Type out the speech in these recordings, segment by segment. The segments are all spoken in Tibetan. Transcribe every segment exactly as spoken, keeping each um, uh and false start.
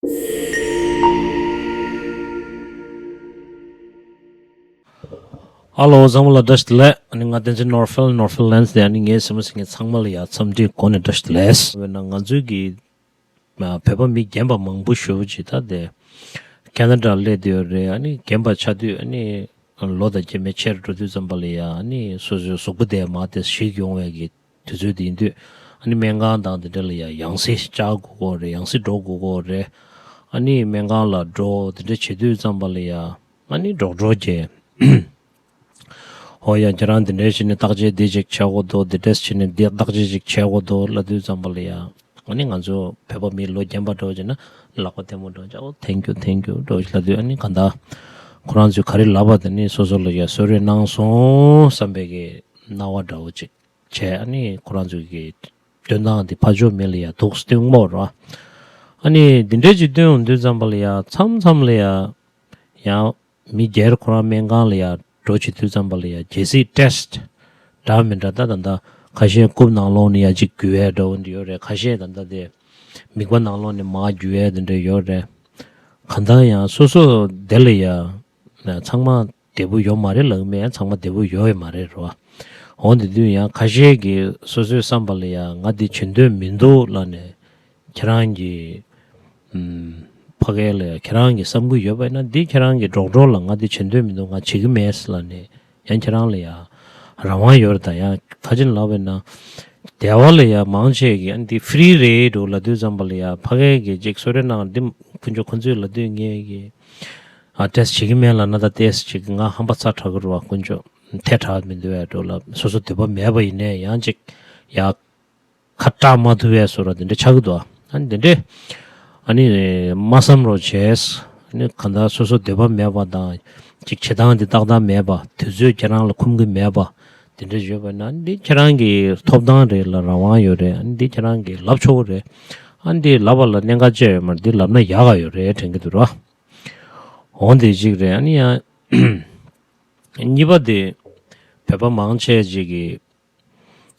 ཨ་ལོ། ཚང་མ་ལ་བཀྲ་ཤིས་བདེ་ལེགས། ཨ་ནི་ང་བསྟན་འཛིན་ནོར་ཧྥེལ། ནོར་ཧྥེལ་ལན་སི་ནས། ཨ་ནི་ངའི་གཟིགས་མོ་གཟིགས་མཁན་ཚང་མ་ལ་ཡང་འཚམས་འདྲིའི་སྒོ་ནས་བཀྲ་ཤིས་བདེ་ལེགས། དཔེར་ན་ང་ཚོའི་གི་བོད་པ་མི་རྒན་པ་མང་པོ་ཞེ་པོ་ཅིག་ད་དེ་ཁེ་ན་ཌ་སླེབས་བསྡད་ཡོད་རེད། ཨ་ནི་རྒན་པ་ཆགས་དུས་ཨ་ནི་ལོ་དང་རྒས་མོ་ཆེར་འགྲོ་དུས་ཙམ་པ་ལ་ཡང་ཨ་ནི་སོ་སོའི་གཟུགས་པོ་དེ་མར་དེ་ཞིག་ཡོང་བའི་གི་དུས་ཚོད་དེ་ཡིན་དུས། ཨ་ནི་སྨན་ཁང་དང་དེ་འདྲ་ལ་ཡང་ཡང་སེ་བཅར་དགོས་ཀྱི་ཡོད་རེད། ཡང་སེ་འགྲོ་དགོས་ཀྱི་ཡོད་རེད། ཨ་ནི་སྨན་ཁང་ལ་འགྲོ་དེ་འདྲ་བྱེད་དུས་ཙམ་པ་ལ་ཡང་ཨ་ནི་ཌོག་ཊར་གྱིས། ཨོ་ཡ། ཁྱེད་རང་འདི་འདྲས་བྱས་ནས་བརྟག་དཔྱད་འདི་ཅིག་བྱེད་དགོས་འདུག་འདི་འདྲས་བྱས་ནས་འདི་བརྟག་དཔྱད་ཅིག་བྱེད་དགོས་འདུག་ལབ་དུས་ཙམ་པ་ལ་ཡ། ཨ་ནི་ང་ཚོ་བོད་པ་མི་ལོ་རྒན་པ་འདྲ་བོ་བྱས་ན་ལག་པ་ཐལ་མོ་སྦྲེལ་བྱས། ཨོ། Thank you, thank you འདྲ་བོ་ཞིག་ལབ་དུས། ཨ་ནི་གང་ལྟར་ཁོ་རང་ཚོས་ག་རེ་ལབ་པ་དེ་ནི་སོ་སོ་ལ་ཡ་གསོལ་རས་གནང་སོང་བསམ་པའི་གི་སྣང་བ་འདྲ་བོ་ཅིག་བྱས། ཨ་ནི་ཁོ་རང་ཚོའི་གི་སྟོན་སྟངས་འདི་ཕར་ཕྱོགས་མི་ལ་ཡ་འདུག་སྟོན་སྨོ་རོ། ཨ་ནི་འདི་འདྲས་ཅིག་སྟོན་ཡོང་དུས་ཙམ་པ་ལ་ཡ། མཚམས་མཚམས་ལ་ཡ་ཡང་མི་སྒེར་ཁོ་རང་སྨན་ཁང་ལ་ཡ་འགྲོ་བྱེད་དུས་ཙམ་པ་ལ་ཡ། གལ་སྲིད་ཊེ་སི་ཊི་འདྲ་མི་འདྲ་ད་ད་ད་ཁ་ཤས་རྐུབ་ནང་ལོགས་ནས་ཡ་གཅིག་རྒྱུ་ཡས་འདྲ་བོ་འདི་ཡོད་རེད། ཁ་ཤས་ད་ད་དེ་མིད་པ་ནང་ལོགས་ནས་མར་རྒྱུ་ཡས་དེ་འདྲ་ཡོད་རེད། གང་ལྟར་ཡང་སོ་སོ་དེ་ལ་ཡ་ཚང་མ་བདེ་པོ་ཡོད་མ་རེད་ལབ་ཀྱི་མེད། ཚང་མ་བདེ་པོ་ཡོད་ཡོད་མ་རེད་རོ། འོ་དེ་དུས་ཡང་ཁ་ཤས་ཀྱིས་སོ་སོའི་བསམ་པ་ལ་ཡ་ང་འདི་བྱེད་འདོད་མི་འདུག་ལབ་ནས། ཁྱེད་རང་གི་ཨུམ། ཕ་གི་ལ་ཡ་ཁྱེད་རང་གི་བསམ་གྱི་ཡོད་པ་ཡིན་ན། འདི་ཁྱེད་རང་གི་ཌོག་ཊར་ལ་ང་འདི་བྱེད་འདོད་མི་འདུག་ང་བྱེད་ཀྱི་མེད་ལབ་ནས་ཡང་ཁྱེད་རང་ལ་ཡ་རང་དབང་ཡོད་རེད། ད་ཡང་ཁ་ཅིག་ལབ་པ་ཡིན་ན། སྡེ་བ་ལ་ཡ་མང་ཆེ་གིས་ཨ་འདི་ཕི་རི་རེད་འདྲ་བོ་ལབ་དུས་ཙམ་པ་ལ་ཡ། ཕ་གི་གིས་ཅིག་གསོལ་རས་གནང་། འདི་དཀོན་མཆོག་ཁོང་ཚོས་ལབ་དུས་ངས་ཀྱིས་ཨ་ཊེ་སི་ཊི་བྱེད་ཀྱི་མེད་ལབ་ན། ད་ཊེ་སི་ཊི་བྱེད་ཀྱི་ང་ཧམ་པ་ཚ་དྲགས་ཀྱི་རེད་པ། དཀོན་མཆོག་ཐལ་དྲགས་མི་འདུག་པས་འདྲ་བོ་ལབ། སོ་སོ་འདོད་པ་མེད་པ་ཡིན་ནའི་ཡང་ཅིག་ཡ། ཁ་གྲག་མ་ཐུབ་པའི་བཟོ་འདྲ་དེ་འདྲ་ཆགས་ཀྱི་འདུག་ཨ་ནི་དེ་འདྲས། ཨ་ནི་མ་བསམ་རོགས་བྱས། ཨ་ནི་གང་ལྟར་སོ་སོ་འདོད་པ་མེད་པ་དང་། ཅིག་བྱེད་སྟངས་འདི་ཏག་ཏག་མེད་པ། དུས་ཚོད་ཁྱེད་རང་ལ་ཁོམ་གྱི་མེད་པ། དེ་འདྲ་ཡོད་པ་ན། འདི་ཁྱེད་རང་གི་ཐོབ་ཐང་རེད་ལ་རང་དབང་ཡོད་རེད། ཨ་ནི་འདི་ཁྱེད་རང་གིས་ལབ་ཆོག་གི་རེད། ཨ་ནི་འདི་ལབ་པ་ལ་གནད་འགག་ཅི་ཡང་ཡོད་མ་རེད། འདི་ལབ་ན་ཡག་ག་ཡོད་རེད་དྲན་གྱི་འདུག་ར། འོ་འདི་གཅིག་རེད། ཨ་ནི་ཡང་གཉིས་པ་དེ། བོད་པ་མང་ཆེ་ཅིག་གིས་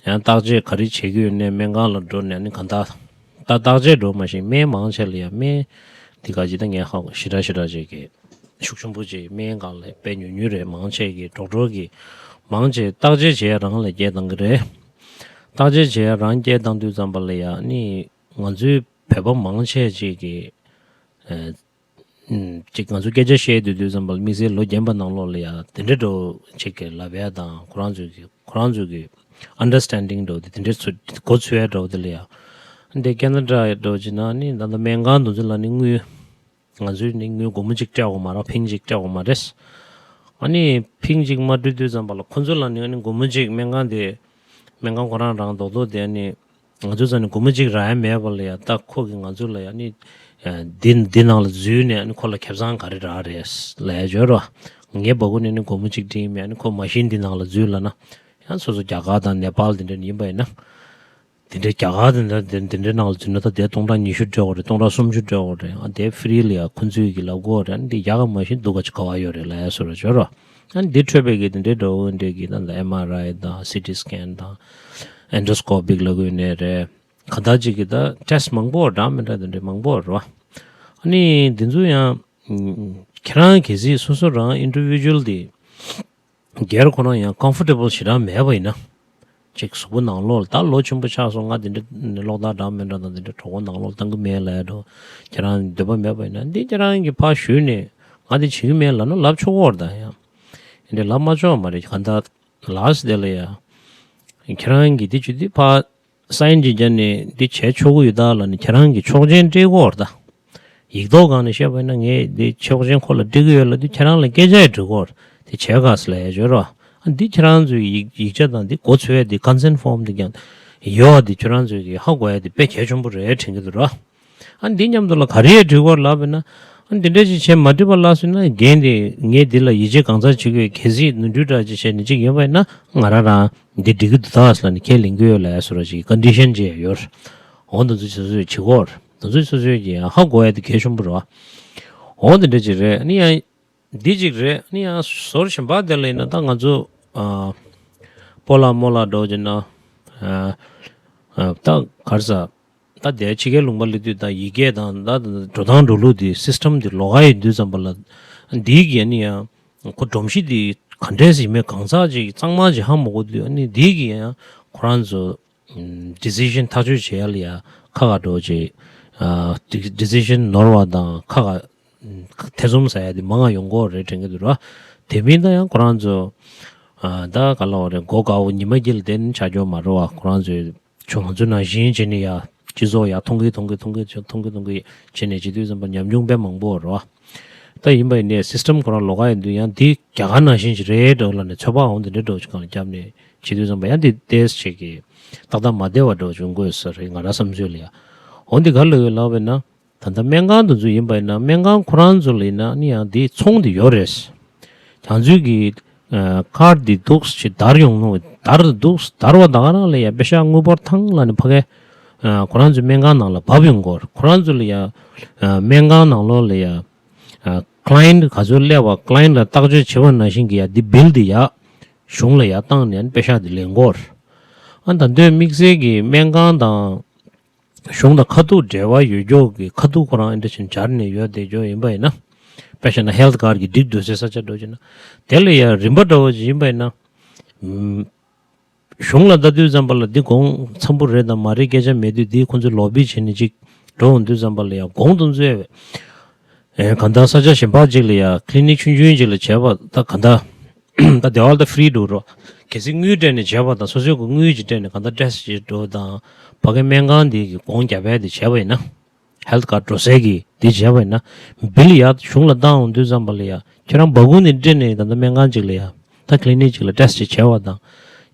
ཡང་བརྟག་དཔྱད་ག་རེ་བྱེད་ཀྱི་ཡོད་ནའི་སྨན་ཁང་ལ་འགྲོ་ནས་ནི་གང་ལྟར་ད་བརྟག་དཔྱད་འགྲོ་མ་ཤེས། སྨན་མང་ཆེ་ལ་ཡང་སྨན་འདི་ག་ཅིག་ད་ངས་ཧ་གོ་ཞེ་དྲག་ཞེ་དྲག་ཅིག་གི་ཤུགས་ཆེན་པོ་ཅིག་སྨན་སྒང་ལ་དཔེ་ཉུང་ཉུང་རེད། མང་ཆེ་གི་ཌོག་ཊར་གི་མང་ཆེ་བརྟག་དཔྱད་བྱེད་ཡ་རང་ལ་སྐད་བཏང་གི་རེད། བརྟག་དཔྱད་བྱེད་ཡ་རང་སྐད་བཏང་དུས་ཙམ་པ་ལ་ཡང་ནི་ང་ཚོའི་བོད་པ་མང་ཆེ་ཅིག་གི་ཨ། ཨུམ། ཅིག་ང་ཚོ་སྐད་ཆ་བཤད་སྡོད་དུས་ཙམ་པ་ལ་དམིགས་བསལ་ལོ་རྒན་པ་ནང་ལོགས་ལ་ཡ་དེ་འདྲ་འདྲ་བོ་ཅིག་གི་ལབ་ཡ་དང་། ཁོ་རང་ཚོའི་གི་ཁོ་རང་ཚོའི་གི་ཨན་ཌར་སི་ཊེན་ཌིང་འདྲ་བོ་དེ་དེ་འདྲ་ཚོ་མགོ་ཚོས་ཡ་འདྲ་བོ་དེ་ལ་ཡ། འདི་ཁེ་ན་ཌ་ཡ་འདྲ་བོ་ཅིག་ན་ནི་ད་ལྟ་སྨན་ཁང་དེ་ཚོ་ལ་ནི་དངུལ་ང་ཚོས་ནི་དངུལ་སྒོར་མོ་གཅིག་སྤྲད་དགོས་མ་རེད། ཕིང་གཅིག་སྤྲད་དགོས་མ་རེད། ཨ་ནི་ཕིང་གཅིག་མ་སྤྲད་དུས་ཙམ་པ་ལ་ཁོ་ཚོ་ལ་ནི་ཨ་ནི་སྒོར་མོ་གཅིག་སྨན་ཁང་དེ་སྨན་ཁང་ཁོ་རང་རང་རྡོག་རྡོག་དེ་ཨ་ནི། ང་ཚོ་ཚོ་ནི་སྒོར་མོ་གཅིག་རག་ཡ་མེད་པ་ལ་ཡ། ད་ཁོ་གིས་ང་ཚོ་ལ་ཡ་ནི་འདི་འདི་ནང་ལ་འཛུལ་ནས་ཨ་ནི་ཁོ་ལ་ཁེ་བཟང་ག་རེ་རག་རེད་ལབ་ཡ་བརྗོད་རོགས། ངའི་སྦ་ཁུག་ནས་ནི་སྒོར་མོ་གཅིག་སྤྲད་མེད། ཨ་ནི་ཁོ་མ་ཤིན་འདི་ནང་ལ་འཛུལ་ལབ་ན། ཡང་སོ་སོ་རྒྱ་གར་དང་ནེ་པཱལ་དེ་འདྲ་ཡིན་པ་ཡིན་ན། དེ་འདྲའི་རྒྱ་གར་དེ་འདྲ་དེ་དེ་འདྲའི་ནང་ལ་འཛུལ་ན་ད་དེ་སྟོང་ཕྲག་ཉི་ཤུ་སྤྲད་དགོས་རེད། སྟོང་ཕྲག་སུམ་ཅུ་སྤྲད་དགོས་རེད། ཨ་དེ་ཕི་རི་ལ་ཡ་ཁོ་ཚོས་གི་ལབ་དགོས་རེད། ཨ་ནི་འདི་ཡག་ག་མ་ཤེས་སྡུག་ག་ཅིག་ག་བ་ཡོད་རེད་ལབ་ཡ་བཟོ་འདྲ་བརྗོད་རོགས། ཨ་ནི་འདི་འཕྲོད་པའི་གི་དེ་འདྲའི་འགྲོ་འོང་འདྲའི་གི་ད་ལྟ་ཨེམ་ཨར་ཨའི་དང་སི་ཊི་སི་ཀེན་དང་ཨེན་ཌོ་སི་ཀོ་པིག་ལབ་དགོས་ནའི་རེད། ག་ད་ཅིག་གི་ད་ཊེ་སི་ཊི་མང་པོ་འདྲ་མི་འདྲ་དེ་འདྲའི་མང་པོ་རེད་བ། ཨ་ནི་འདི་ཚོ་ཡང་ཁྱེད་རང་གལ་སྲིད་སོ་སོ་རང་ཨིན་ཌི་བི་ཇུ་ཨལ་དེ། སྒེར་ཁོ་རང་ཡང་ཀོམ་ཕོར་ཊེ་བལ་ཞེ་དྲག་མེད་པ་ཡིན་ན། ཅིག་གཟུགས་པོ་ནང་ལོགས་ལ་ད་ལོ་ཆེན་པོ་ཆགས་སོང་། ང་དེ་འདྲ་གློག་བརྡ་འདྲ་མི་འདྲ་དང་དེ་འདྲ་གྲོད་ཁོག་ནང་ལོགས་ལ་བཏང་གི་མེད་ལབ་ཡ་འགྲོ། ཁྱེད་རང་འདོད་པ་མེད་པ་ཡིན་ན། འདི་ཁྱེད་རང་གིས་ཕར་ཞུས་ནས་ང་དེ་བྱེད་གི་མེད་ལབ་ན་ལབ་ཆོག་གི་རེད། ད་ཡང་འདི་འདྲ་ལབ་མ་ཆོག་མ་རེད། གང་ལྟར་ལཱ་སི་ཊི་དེ་ལ་ཡ་ཁྱེད་རང་གིས་འདི་བྱེད་དུས་ཕར་སའིན་ཅིག་བརྒྱབ་ནས་འདི་བྱས་ཆོག་གི་ཡོད་ད་ལབ་ནས་ཁྱེད་རང་གིས་ཆོག་མཆན་སྤྲད་དགོས་རེད་ད། ཡིག་ཐོག་སྒང་ནས་བཤད་པ་ཡིན་ན་ངས་འདི་ཆོག་མཆན་ཁོ་ལ་སྤྲད་ཀྱི་ཡོད་ལབ་དུས་ཁྱེད་རང་ལ་སྐད་ཆ་ཡང་འདྲི་དགོས་རེད། དེ་བྱས་ག་ཟེར་ལབ་ཡ་ཡོད་རེད་བ། ཨ་འདི་ཁྱེད་རང་ཚོའི་ཡིག་ཡིག་ཆ་དང་འདི་མགོ་ཚོས་ཡ་འདི་ཀོན་སེན་ཕོམ་འདི་ཀྱང་ཡོད་བ། འདི་ཁྱེད་རང་ཚོའི་གི་ཧ་གོ་ཡ་འདི་དཔེ་གལ་ཆེན་པོ་རེད་དྲན་གྱི་འདུག་ར། ཨ་འདི་མཉམ་དུ་ལ་ག་རེ་ཡང་འདྲི་དགོས་ལབ་པ་ཡིན་ན། ཨ་འདི་འདྲ་ཅིག་བྱས་མ་འགྲིག་པ་ལབ་སོང་ན། རྒན་དེ་ངས་འདི་ལ་ཡིད་ཆེས་གང་ཚ་བྱེད་དགོས། གལ་སྲིད་ནོར་འཁྲུལ་འདྲ་ཅིག་བྱས་ནས་ཅིག་ཡོད་པ་ཡིན་ན་ང་རང་རང་འདི་འགྲིག་གི་འདུག་ད་ཟེར་ལབ་ནས་ཁས་ལེན་གྱི་ཡོད་ལབ་ཡ་བཟོ་འདྲ་ཅིག་ཀོན་ཌི་ཤན་ཅིག་ཡང་ཡོད་རེད། འོ་འདི་ཚོ་སོ་སོས་བྱེད་དགོས་རེད། འདི་ཚོ་སོ་སོས་ཀྱི་ཡང་ཧ་གོ་ཡ་དེ་གལ་ཆེན་པོ་རེད་བ། འོ་འདི་འདྲ་ཅིག་རེད། ཨ་ནི་ཡང་འདི་ཅིག་རེད། ཨ་ནི་ཡང་ཟུར་གཞན་པ་དེ་ལ་ཡིན་ན་ད་ང་ཚོ་ཨ་སྤོ་ལགས་རྨོ་ལགས་འདྲ་བོ་བྱས་ན། ཨ་ཨ་ད་ག་རེ་ཟ། ད་དེ་ཕྱི་རྒྱལ་ལུང་པ་སླེབས་དུས་ད་ཡི་གེ་དང་ད་འགྲོ་སྟངས་འགྲོ་ལུགས་དེ་སིས་ཊམ་དེ་ལོགས་ཀ་ཡིན་དུས་ཙམ་པ་ལ་འདིའི་གི་ཨ་ནི་ཡང་ཁོ་སྒྲོམ་གཞི་དེ་ག་འདྲས་ཡིན་མིན་གང་ཟག་ཅིག་གཙང་མ་ཅིག་ཧ་མ་གོ་དུས། ཨ་ནི་འདིའི་གི་ཡང་ཁོ་རང་ཚོ་ཌི་སི་ཤན་ཐག་གཅོད་བྱེད་ཡ་ལ་ཡ་ཁ་ཁ་འགྲོ་ཅིག་ཌི་སི་ཤན་ནོར་བ་དང་ཁ་ཁ་ཐེ་ཚོམ་ཟ་ཡ་དེ་མང་ང་ཡོང་གི་ཡོད་རེད་དྲན་གྱི་འདུག་ར། དེ་མིན་ད་ཡང་ཁོ་རང་ཚོ་ཨ་ད་ག་ལབ་དགོས་རེད། མགོ་དཀར་པོ་ཉི་མ་དཀྱིལ་དེ་ནི་ཆ་འཇོག་མ་རེད་བ། ཁོ་རང་ཚོས་ཆུ་ང་ཚོ་ནང་བཞིན་བྱས་ནས་ཡ་སྤྱི་ཚོགས་ཡ་མཐོང་གི་མཐོང་གི་མཐོང་གི་མཐོང་གི་མཐོང་གི་བྱས་ནས་བྱེད་དུས་ཙམ་པ་ཉམ་ཆུང་དཔེ་མང་པོ་རེད་བ། ད་ཡིན་པ་ཡིན་ནའི་སིས་ཊམ་ཁོ་རང་ལོགས་ཀ་ཡིན་དུས་ཡང་འདི་རྒྱ་གར་ནང་བཞིན་ཞིག་རེད་འགྲོ་ལབ་ནས་ཚོད་དཔག་འོང་དེ་འདྲ་འགྲོ་ཅིག་གང་ལ་བརྒྱབ་ནས་བྱེད་དུས་ཙམ་པ་ཡང་འདི་ཏོག་ཙམ་ཅིག་གི་ཏག་ཏག་མ་བདེ་བ་འགྲོ་བྱུང་དགོས་ས་རེད། ང་རང་བསམ་ཚུལ་ལ་ཡ། འོ་འདི་ག་ལ་ཡོད་ལབ་པ་ཡིན་ན། ད་ལྟ་སྨན་ཁང་དེ་ཚོ་ཡིན་པ་ཡིན་ན་སྨན་ཁང་ཁོ་རང་ཚོ་ལ་ཡིན་ན་ནི་ཡང་འདི་ཚོང་དེ་ཡོད་རེད། ཁྱང་ཚུལ་གྱི་ཁར་འདི་འདུག་ཅིག་དར་ཡོང་ནོ་དར་འདུག་དར་བ་ད་ག་རང་ལ་ཡ་པེ་ཤག་དངུལ་འབོར་ཐང་ལ་ནི་ཕ་གའི་ཁོ་རང་ཚོའི་སྨན་ཁང་ནང་ལ་བབས་ཡོང་གོ་ཁོ་རང་ཚོ་ལ་ཡ་སྨན་ཁང་ནང་ལོགས་ལ་ཡ་ཀླ་ཡན་ག་ཚོད་སླེབས་པ་ཀླ་ཡན་ལ་བརྟག་དཔྱད་བྱེད་པ་ནང་བཞིན་གྱི་ཡ་འདི་བིལ་འདི་ཡ་གཞུང་ལ་ཡ་བཏང་ནས་པེ་ཤག་འདི་ལེན་གོ་ཨ་ད་འདོད་དམིགས་བསལ་གྱི་སྨན་ཁང་དང་། གཞུང་དང་ཁ་ཐུག་འབྲེལ་བ་ཡོད་རྒྱུ་གི་ཁ་ཐུག་ཁོ་རང་ཨེ་འདྲ་ཞིག་སྦྱར་ནས་ཡོད་བསྡད་རྒྱུ་ཡིན་པ་ཡིན་ན། དཔེ་བཞག་ན་ཧེལ་ཐི་ཁཱར་གྱི་སྒྲིག་འདུག་སའི་ས་ཆ་འགྲོ་བྱས་ན། དེ་ལ་ཡང་རིམ་པ་འདྲ་བོ་ཞིག་ཡིན་པ་ཡིན་ན། ཨུམ། གཞུང་ལ་ལྟ་དུས་ཙམ་པ་ལ་འདི་གོང་འཚམ་པོ་རེད་དང་མ་རེད་སྐད་ཆ་མེད་དུས་འདི་ཁོང་ཚོས་ལོ་བི་བྱས་ནས་ཅིག་འགྲོ་འོང་དུས་ཙམ་པ་ལ་ཡང་གོང་དུ་འཛུལ་བས། ཨེ་གང་ལྟར་ས་ཆ་གཞན་པ་ཅིག་ལ་ཡ་ཀླི་ནིག་ཆུང་ཆུང་ཅིག་ལ་བྱས་པ་ད་གང་ལྟར་ད་དེ་བ་ལ་ད་ཧྥི་རི་འདུག་རོ། གལ་སྲིད་དངུལ་སྤྲད་ནས་བྱས་པ་དང་སོ་སོའི་གི་དངུལ་ཅིག་སྤྲད་ནས་གང་ལྟར་ཊེ་སི་ཊི་ཅིག་འགྲོ་དང་ཕ་གའི་སྨན་ཁང་འདི་གི་གོང་རྒྱབ་པའི་དེ་བྱས་པ་ཡིན་ན། ཧེལ་ཐི་ཁཱར་འགྲོ་སའི་གི་དེ་བྱས་པ་ཡིན་ན། བིལ་ཡ་གཞུང་ལ་བཏང་འོང་དུས་ཙམ་པ་ལ་ཡ་ཁྱེད་རང་སྦ་ཁུག་ནས་སྤྲད་ནས་ད་ལྟ་སྨན་ཁང་ཅིག་ལ་ཡ། ད་ཀླི་ནིག་ཅིག་ལ་ཊེ་སི་ཊི་ཅིག་བྱས་པ་དང་།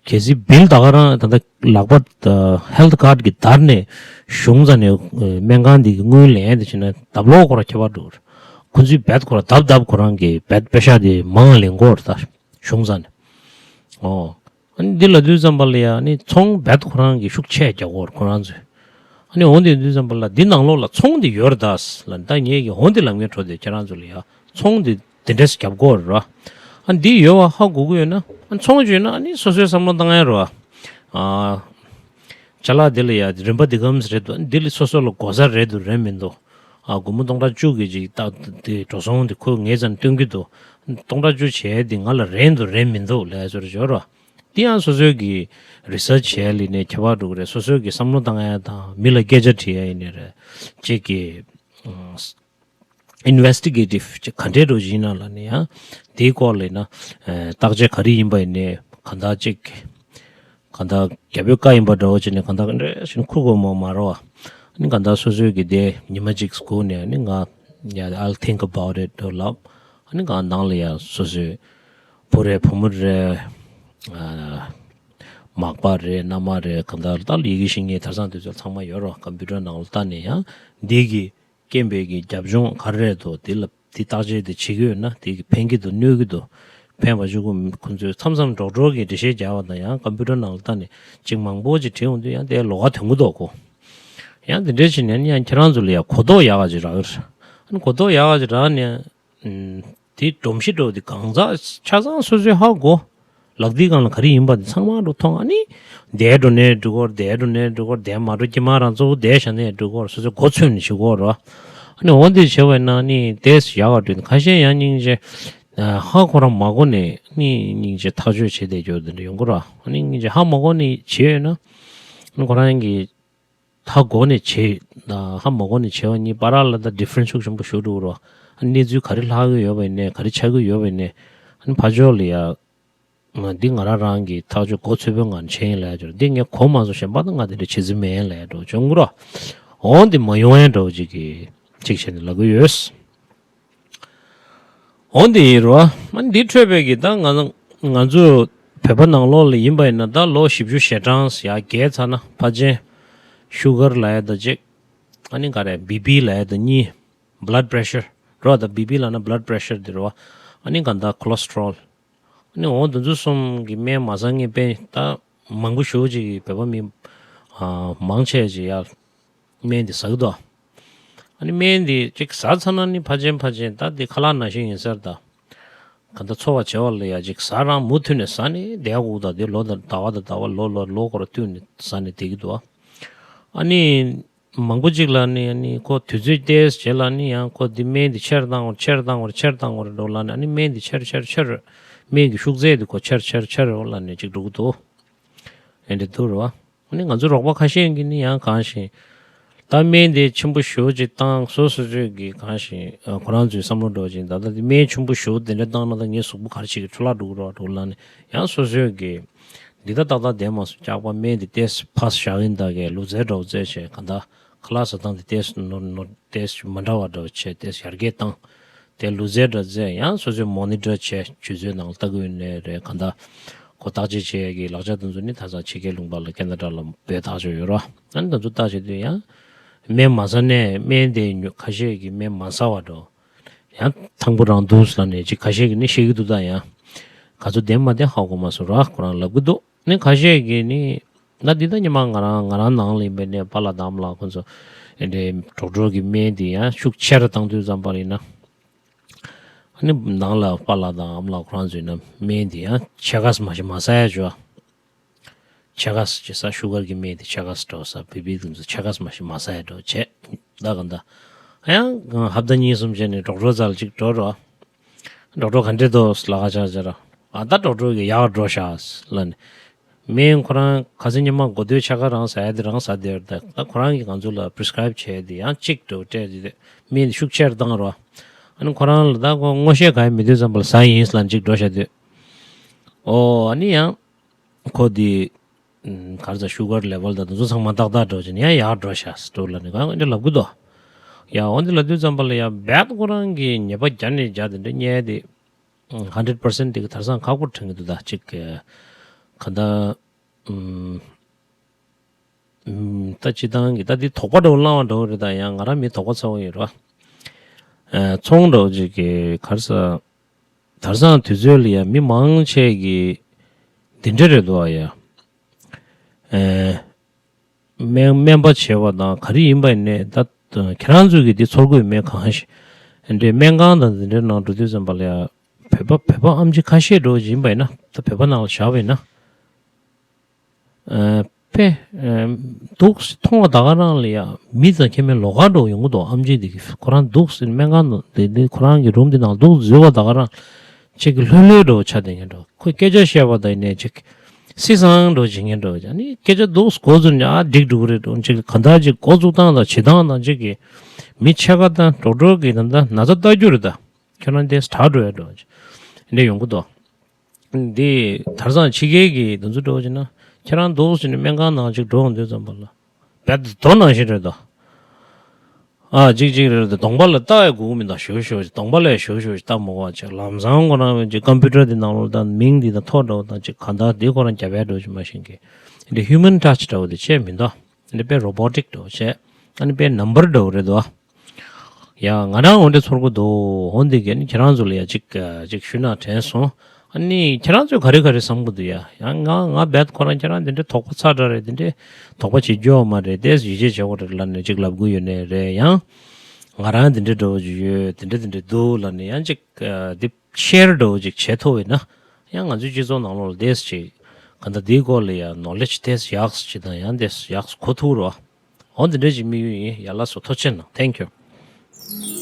གལ་སྲིད་བིལ་ད་ག་རང་ད་ལྟ་ལག་པ་ད་ཧེལ་ཐི་ཁཱར་གྱི་བརྡར་ནས་གཞུང་རྩ་ནས་སྨན་ཁང་འདི་གི་དངུལ་ལེན་དེ་བྱས་ན་ལྡབ་ལོག་ཁོ་ར་ཁྱད་པར་འགྲོ། ཁོ་ཚོས་བེད་ཁོ་ར་ལྡབ་ལྡབ་ཁོ་རང་གི་བེད་པེ་ཤག་དེ་མང་ལེན་གོ་ར་ད་གཞུང་རྩ་ནས། ཨོ། ཨ་ནི་འདི་ལ་དུས་ཙམ་པ་ལ་ཡ་ནི་ཚོང་བེད་ཁོ་རང་གི་ཤུགས་ཆེ་རྒྱག་གོ་ར་ཁོ་རང་ཚོས། ཨ་ནི་འོང་དེ་དུས་ཙམ་པ་ལ་འདི་ནང་ལོགས་ལ་ཚོང་འདི་ཡོད་ར་ད་ལ་ད་ངས་གི་འོང་དེ་ལབ་ངེས་འགྲོ་དེ་ཁྱེད་རང་ཚོ་ལ་ཡ་ཚོང་འདི། དེ་འདྲས་རྒྱབ་དགོས་རེད་བ། ཨ་འདི་ཡོད་བ་ཧ་གོ་གི་ཡོད་ན་ཨ་ཚོང་བྱོས་ན་ཨ་ནི་སོ་སོའི་བསམ་བློ་བཏང་ཡ་རེད་བ། ཨ། ཅ་ལག་དེ་ལ་ཡ་རིན་པ་འདི་གམ་རེད་འདུག་འདི་ལ་སོ་སོ་ལ་གོ་ས་རེད་འདུག་རེད་མི་འདུག་ཨ་སྒོར་མོ་སྟོང་ཕྲག་བཅུ་གི་ཅིག་ཏག་དེ་འགྲོ་སོང་དེ་ཁོས་ངའི་རྩ་ནས་སྟོན་གི་འདུག་སྟོང་ཕྲག་བཅུ་བྱས་དེ་ང་ལ་རན་འདུག་རན་མི་འདུག་ལས་སོ་རེ་སྦྱོར་བ། འདི་ཡང་སོ་སོའི་གི་རི་སར་ཆི་བྱས་ལི་ནས་ཁྱད་པར་འགྲོ་གི་རེད། སོ་སོའི་གི་བསམ་བློ་བཏང་ཡ་དང་མི་ལ་སྐད་ཆ་དྲི་ཡ་ཡིན་ནའི་རེད། ཅིག་གི་ཨིན་ཝེ་སི་ཊི་གེ་ཊིབ་ཅིག་ག་འདྲས་འགྲོ་ཅིག་ཡིན་ན་ལ་ནི་ཡང་དེའི་སྐོར་ལ་ཡིན་ན་བརྟག་དཔྱད་ག་རེ་ཡིན་པ་ཡིན་ནའི་གང་ལྟར་ཅིག་གང་ལྟར་རྒྱ་བོད་བཀའ་ཡིན་པ་འདྲ་བོ་ཅིག་ནས་གང་ལྟར་ག་འདྲས་ཞིག་ཁུར་དགོས་མོ་མ་རེད་བ། ཨ་ནི་གང་ལྟར་སོ་སོའི་གི་དེ་ཉི་མ་གཅིག་སྒུག་ནས་ཨ་ནི་ང་ཡ་I'll think about it འདྲ་ལབ། ཨ་ནི་གང་ནང་ལ་ཡ་སོ་སོའི་བུ་རེད་བུ་མོ་རེད། མག་པ་རེད་མནའ་མ་རེད་གང་ལྟར་ད་ཡི་གེ་ཤེས་མཁན་དེང་སང་དུས་ཚོད་ཚང་མ་ཡོད་རེད། ཀམ་པུ་ཊར་ནང་ལ་བལྟས་ནས་ཡང་འདི་གི་རྐྱེན་པས་ཀྱི་རྒྱབ་ལྗོངས་ག་རེ་རེད་འདུག་དེ་ལ་དེ་བརྟག་དཔྱད་དེ་བྱེད་ཀྱི་ཡོད་ན་དེ་གི་ཕན་གྱི་འདུག་གནོད་ཀྱི་འདུག་ཕན་པ་ཅིག་ཁོ་ཁོ་ཚོས་མཚམས་མཚམས་སྒྲོག་སྒྲོག་གི་འགྲེལ་བཤད་རྒྱག་པ་དང་ཡང་ཀམ་པུ་ཊར་ནང་ལ་བལྟས་ནས་ཅིག་མང་པོ་ཅིག་བྲིས་འོང་དུས་ཡང་དེ་ལོགས་ཀ་དོན་གྱི་འདུག་གོ། ཡང་དེ་འདྲས་བྱས་ནས་ཡང་ཁྱེད་རང་ཚོ་ལ་ཡང་གོ་རྟོགས་ཡག་ག་ཅིག་རག་གི་རེད། ཨ་ནི་གོ་རྟོགས་ཡག་ག་ཅིག་རག་ནས། དེ་སྒྲོམ་གཞི་འདྲ་བོ་དེ་གང་ཟག་ཆ་ཚང་སོ་སོའི་ཧ་གོ། ལག་མཐིལ་སྒང་ལ་ག་རེ་ཡིན་པ་དེ་ཚང་མ་འགྲོ་མཐོང་ཨ་ནི། བསྡད་འགྲོ་ནས་འགྲོ་གོ་བསྡད་འགྲོ་ནས་འགྲོ་གོ་བསྡད་མ་འགྲོ་ཀྱི་མ་རང་གཙོ་བོ་བསྡད་བཞག་ནས་འགྲོ་གོ་སོ་སོའི་མགོ་ཚོས་ནས་བྱེད་གོ་རོ། ཨ་ནི་འོ་འདི་བྱེད་པ་ཡིན་ན་ནི་ཏེས་ཡག་ག་འགྲོ་ནི་ཁ་ཤས་ཡང་སྙིང་རྗེ། ཧ་ཁོ་རང་མ་གོ་ནས་ནི་སྙིང་རྗེ་ཐག་གཅོད་བྱེད་བསྡད་རྒྱུ་དེ་འདྲ་ཡོང་གི་རོ། ཨ་ནི་སྙིང་རྗེ་ཧ་མ་གོ་ནས་བྱེད་ཡོད་ན། ཨ་ནི་ཁོ་རང་གི་ཧ་གོ་ནས་བྱེད་དང་ཧ་མ་གོ་ནས་བྱེད་པ་གཉིས་བར་ལ་ད་ཌི་ཕ་རེན་ཤུགས་ཆེན་པོ་ཞིག་འགྲོ་གི་རོ། ཨ་ནི་གནས་ཚུལ་ག་རེ་ལྷག་གི་ཡོད་པ་ཡིན་ནའི་ག་རེ་ཆགས་ཀྱི་ཡོད་པ་ཡིན་ནའི་ཨ་ནི་ཕར་ཕྱོགས་ལ་ཡ། འདི་ང་རང་རང་གི་ཐག་གཅོད་མགོ་ཚོས་པོའི་ངང་བྱས་ཡིན་ལབ་ཡ་འགྲོ། འདི་ངས་གོ་མ་སོང་གཞན་པ་ད་ང་དེ་འདྲ་བྱེད་རྩིས་མེད་ལབ་ཡ་འགྲོ་བྱུང་གི་རོ། འོ་འདི་མ་ཡོང་ཡ་འགྲོ་ཅིག་གི་ཅིག་བྱས་ནས་ལབ་གི་ཡོད། འོ་འདི་ཡིན་རོ། ཨ་འདི་འཕྲོས་པའི་གི་ད་ང་ང་ཚོ་བོད་པ་ནང་ལོགས་ལ་ཡིན་པ་ཡིན་ན་ད་ལོ་བཞི་བཅུ་ཞེ་གྲངས་ཡར་བརྒལ་ཚར་ན་ཕལ་ཆེར་ཤུ་གར་ལབ་ཡ་ད་གཅིག་ཨ་ནི་ག་རེ་བི་པི་ལབ་ཡ་ད་གཉིས། བྷི་ལཌ་པི་རེ་ཤར་རོ། ད་བི་པི་ལབ་ན་བྷི་ལཌ་པི་རེ་ཤར་འདི་རོ། ཨ་ནི་ག་ད་ཁོ་ལེ་སི་ཊི་རོལ། ཨ་ནི་འོ་དེ་ཚོ་གསུམ་གི་སྨན་མ་ཟ་མཁན་དཔེ་ད་མང་པོ་ཞེ་པོ་ཅིག་གིས་བོད་པ་མི་ཨ་མང་ཆེ་ཅིག་ཡ་སྨན་འདི་ཟ་གི་འདུག་ཨ་ནི་སྨན་འདི་ཅིག་ཟ་ཚར་ན་ནི་ཕལ་ཆེར་ཕལ་ཆེར་ད་འདི་ཁ་ལག་ནང་བཞིན་ཡིན་ས་རེད་ད། ག་ད་འཚོ་བ་བྱེད་པ་ལ་ཡ་ཅིག་ཟ་རང་མུ་མཐུད་ནས་ཟ་ནས་བསྡད་དགོས་ད། འདི་ལོ་དང་ཟླ་བ་དང་ཟླ་བ་ལོ་ལོ་ལོ་སྐོར་བསྟུད་ནས་ཟ་ནས་བསྡད་ཀྱི་འདུག་ཨ་ནི་ མང་པོ་ཅིག་ལ་ནི་ཨ་ནི་ཁོ་དུས་ཚོད་ཏོག་ཙམ་རྗེས་ལ་ནི་ཡང་ཁོ་འདི་སྨན་འདི་ཆེར་བཏང་བར་ཆེར་བཏང་བར་ཆེར་བཏང་བར་འགྲོ་ལ་ནི་ཨ་ནི་སྨན་འདི་ཆེར་ཆེར་ཆེར་སྨན་གྱི་ཤུགས་ཚད་འདི་ཁོ་ཆེར་ཆེར་ཆེར་ལ་ནི་ཅིག་འགྲོ་གི་འདུག་ཨེ་འདྲ་འདུག་རོ། ཨ་ནི་ང་ཚོ་རོགས་པ་ཁ་ཤས་ཀྱིས་ནི་ཡང་གང་ཞིག་ད་སྨན་དེ་ཆེན་པོ་ཞེ་པོ་ཅིག་བཏང་སོ་སོ་ཚོད་ཀྱིས་གང་ཞིག་ཨ་ཁོ་རང་ཚོའི་བསམ་བློ་འགྲོ་ཅིག་ད་ལྟ་དེ་སྨན་ཆེན་པོ་ཞེ་པོ་དེ་འདྲ་བཏང་ན་ད་ངའི་གཟུགས་པོ་ག་རེ་བྱེད་ཀྱི་འཕྲོ་བརླག་འགྲོ་གི་རོགས་འགྲོ་ལ་ནི་ཡང་སོ་སོ་ཚོད་ཀྱིས་འདི་ད་ཏག་ཏག་བསྡད་མ་སོང་། སྐྱག་པ་སྨན་དེ་ཏོག་ཙམ་ཕར་བཞག་ཡིན། ད་གས་ལུས་རྩལ་འདྲ་བོ་རྩེད་བྱས་གང་ལྟར་ཁ་ལག་ཟ་སྟངས་དེ་ཏོག་ཙམ་ནོར་ནོར་ཏོག་ཙམ་མ་འདྲ་བ་འདྲ་བོ་བྱས་ཏོག་ཙམ་ཡར་རྒྱས་བཏང་། དེ་ལུས་རྩལ་འདྲ་བོ་རྩེད། ཡང་སོ་སོས་མོ་ནི་ཊར་བྱས་ཆུ་ཚོད་ནང་ལ་ལྟ་གི་ཡོད་ནའི་རེད། གང་ལྟར་ཁོ་བརྟག་དཔྱད་བྱེད་ཡས་ཀྱི་ལག་ཆ་དེ་ཚོ་ནི་ད་ཆ་ཕྱི་རྒྱལ་ལུང་པ་ལ་ཁེ་ན་ཌ་ལ་བོད་བཏང་བཞག་ཡོད་རོ། ཨ་ནི་དེ་ཚོ་བལྟ་བྱེད་དུས་ཡང་སྨན་མ་ཟ་ནས་སྨན་དེ་ཉོ་ཁ་ཤས་ཀྱིས་སྨན་མ་ཟ་བ་འདྲ་བོ། ཡང་ཐང་པོ་རང་འདུག་ལབ་ནས་ཅིག་ཁ་ཤས་ཀྱིས་ནི་བཤད་ཀྱི་འདུག་ད་ཡང་ག་ཚོད་བདེན་མ་བདེན་ཧ་གོ་མ་སོང་ར། ཁོ་རང་ལབ་ཀྱི་འདུག་ནི་ཁ་ཤས་ཀྱིས་ནི་ད་འདི་ད་ཉི་མ་ང་རང་ང་རང་ནང་ལ་ཡིན་པའི་ནས་པཱ་ལགས་དང་ཨ་མ་ལགས་ཁོ་ཚོ་ཨེ་འདྲའི་ཌོག་ཊར་གྱི་སྨན་དེ་ཡང་ཤུགས་ཆེ་རུ་བཏང་དུས་ཙམ་པ་ཡིན་ན། ཨ་ནི་ནང་ལ་པཱ་ལགས་དང་ཨ་མ་ལགས་ཁོ་རང་ཚོ་ཡིན་ན་སྨན་དེ་ཡང་ཕྱེད་ཀ་ཙམ་མ་ཞིག་མ་ཟ་ཡ་བྱོས། ཕྱེད་ཀ་ཙམ་ཅིག་ཟ། ཤུ་གར་གྱི་སྨན་དེ་ཕྱེད་ཀ་ཙམ་འདྲ་བོ་ཟ། བི་པི་དེ་ཚོ་ཕྱེད་ཀ་ཙམ་མ་ཞིག་མ་ཟ་ཡ་འདྲ་བོ་བྱས། ད་གང་ལྟར་ཡང་ཧབ་ཏ་གཉིས་གསུམ་བྱས་ནས་ཌོག་ཊར་རྩ་ལ་ཅིག་འགྲོ་རོགས། ཌོག་ཊར་ག་འདྲས་འདུག་ལབ་ཀ་ཆ་ཆ་ར། ཨ་ད་ཌོག་ཊར་གྱིས་ཡག་འགྲོ་ཤག་ལབ་ནས། སྨན་ཁོ་རང་ཁ་སང་ཉི་མ་འགོ་སྟོད་ཕྱེད་ཀ་རང་ཟ་ཡ་དེ་རང་ཟ་བསྡད་ཡོད་རེད། ད་ཁོ་རང་གིས་ང་ཚོ་ལ་པི་རི་སི་ཀ་རའིབ་བྱས་དེ་ཡང་གཅིག་འདྲ་བོ་སྤྲད་དེ་སྨན་དེ་ཤུགས་ཆེར་བཏང་རོགས། ཨ་ནི་ཁོ་རང་ལ་ད་ཁོ་ངོ་ཤེས་ག་ཡེ་མེད་དུས་ཙམ་པ་ལ་ཟ་ཡིན་ལབ་ཅིག་འགྲོ་བཞག་དུས། ཨོ་ཨ་ནི་ཡང་ཁོ་དེ་ག་རེ་ཟ། ཤུ་གར་ལེ་ཝལ་དང་དེ་ཚོ་ཚང་མ་ཏག་ཏག་འདྲ་བོ་བྱས་ནས་ཡང་ཡག་འགྲོ་ཤག་འདྲ་བོ་ལབ་ནས་གང་འདྲ་ལབ་ཀྱི་འདུག་ཡ་འོ་འདི་ལབ་དུས་ཙམ་པ་ལ་ཡ་རྦད་ཁོ་རང་གིས་ཉེས་པ་བརྒྱབ་ནས་བརྒྱབ་དེ་འདྲ་བརྙས་དེ། ཧན་ཌེ་རེཌ་པར་སེན་ཊི་དེ་ག་དེང་སང་ཁག་པོ་དྲན་གྱི་འདུག་ད་ཅིག་ག་ད་ད་སྤྱིར་བཏང་གི་ད་འདི་དོགས་པ་འདྲ་བོ་ལངས་པ་འདྲ་བོ་རེད། ད་ཡང་ང་རང་མི་དོགས་པ་ཚ་བོ་ཡོད་རེད་བ། ཚོང་འདྲ་བོ་ཅིག་གི་ག་རེ་ཟ། ད་དེང་སང་དུས་ཚོད་ལ་ཡ་མི་མང་ཆེ་གིས་འདི་འདྲ་རེད་འདུག་ཨ་ཡ། སྨན་སྨན་པ་བྱས་པ་དང་ག་རེ་ཡིན་པ་ཡིན་ནའི་ད་ཁྱེད་རང་ཚོས་ཀྱིས་འདི་ཚོར་གྱི་ཡོད་མེད་གང་ཞིག་འདྲའི་སྨན་ཁང་དང་འདི་འདྲའི་ནང་འགྲོ་དུས་ཙམ་པ་ལ་ཡ་བོད་པ་བོད་པ་ཨེམ་ཆི་ཁ་ཤས་འདྲ་བོ་ཅིག་ཡིན་པ་ཡིན་ན། ད་བོད་པ་ནང་ལ་བཞག་པ་ཡིན་ན། ཨ་དཔེ་ཨ་འདུག་སེ་མཐོང་བ་ད་ག་རང་ལ་ཡ་མི་ཙམ་ཁྱད་མེད་ལོགས་ཀ་འདྲ་བོ་ཡོང་གི་འདུག་ཨེམ་ཆི་འདི་གི་ཁོ་རང་འདུག་སེ་སྨན་ཁང་ནང་འདི་འདི་ཁོ་རང་གི་རུམ་འདི་ནང་འདུག་འཛུལ་བ་ད་ག་རང་ཅིག་གི་ལྷོད་ལྷོད་འདྲ་བོ་ཆགས་བསྡད་མཁན་འདྲ་བོ། ཁོས་སྐད་ཆ་བཤད་པ་དང་ཡིན་ནའི་ཅིག་སི་སང་འདྲ་བོ་བྱེད་མཁན་འདྲ་བོ། ཨ་ནི་སྐད་ཆ་འདུག་སེ་འགོ་བཙུགས་ནས་ཨ་འགྲིག་འགྲོ་གི་རེད་འདྲ་བོ། ཅིག་ག་འདྲ་ཅིག་འགོ་བཙུགས་སྟངས་དང་བྱེད་སྟངས་དང་ཅིག་གི་མི་ཕྱེད་ཀ་དང་ཌོག་ཊར་གིས་ད་ལྟ་ན་ཚ་ལྟ་རྒྱུ་རེད། ད་ཁྱོད་རང་དེ་དྲག་འགྲོ་ཡ་འདྲ་བོ་ཅིག་འདྲ་བོ་ཡོང་གི་འདུག་འདི་ད་དེང་སང་ཕྱི་རྒྱལ་གྱི་དེ་ཚོ་འདྲ་བོ་བྱས་ན་ཁྱེད་རང་འདུག་སེ་ནས་སྨན་ཁང་ནང་ཅིག་འགྲོ་ཡོང་དུས་ཙམ་པ་ལ་རྦད་དེ་རྡོ་ནང་བཞིན་རེད་དོ། ཨ་ཅིག་ཅིག་རེད་དོ། གདོང་པ་ལ་ལྟ་ཡ་དགོས་ཀྱི་མི་འདུག་ཞོ་ཞོ་ཅིག་གདོང་པ་ལ་ཞོ་ཞོ་ཅིག་ལྟ་མ་དགོས་པ་ཅིག་ལམ་སང་ཁོ་རང་ཅིག་ཀམ་པུ་ཊར་དེ་ནང་ལོགས་དང་མིང་འདི་དང་ཐོ་འདྲ་བོ་དང་ཅིག་གང་ལྟར་དེ་ཁོ་རང་རྒྱབ་ཡ་འདྲ་བོ་ཅིག་མ་ཤེས་མཁན་འདི་ཧིའུ་མན་ཊཆ་འདྲ་བོ་དེ་བྱས་མི་འདུག་འདི་དཔེ་རོ་བོ་ཊིག་འདྲ་བོ་བྱས། ཨ་ནི་དཔེ་ནམ་བར་འདྲ་བོ་རེད་དོ། ཡ་ང་རང་འོ་འདྲ་ཚོར་གི་འདུག་འོ་འདི་གས་ནི་ཁྱེད་རང་ཚོ་ལ་ཡ་ཅིག་ཅིག་ཞུས་ན་དྲན་སོང་། ཨ་ནི་ཁྱེད་རང་ཚོས་ག་རེ་ག་རེ་བསམ་གི་འདུག་ཡ། ཡང་ང་ང་རྦད་ཁོ་རང་ཁྱེད་རང་འདི་འདྲའི་དོགས་པ་ཚ་དྲགས་རེད། འདི་འདྲའི་དོགས་པ་བྱེད་རྒྱུ་ཡོད་མ་རེད། ཏོག་ཙམ་ཡིད་ཆེས་བྱེད་དགོས་རེད་ལབ་ནས་ཅིག་ལབ་གི་ཡོད་ནའི་རེད། ཡང་ང་རང་འདི་འདྲ་འདྲ་བོ་ཅིག་ཡོད། འདི་འདྲ་འདི་འདྲ་འདུག་ལབ་ནས་ཡང་ཅིག་འདི་ཤེར་འདྲ་བོ་ཅིག་བྱེད་ཐུབ་པ་ཡིན་ན། ཡང་ང་ཚོའི་སྤྱི་ཚོགས་ནང་ལོགས་ལ་ཏོག་ཙམ་ཅིག་གང་ལྟར་འདིའི་སྐོར་ལ་ཡ་ནོ་ལེ་ཇི་ཏོག་ཙམ་ཡག་ཅིག་དང་ཡང་ཏོག་ཙམ་ཡག་གོ་ཐུབ་རོགས། འོ་འདི་འདྲ་ཅིག་དམིགས་ཡུལ་ཡིན། ཡ་ལགས་སོ། ཐུགས་རྗེ་གནང་། Thank you།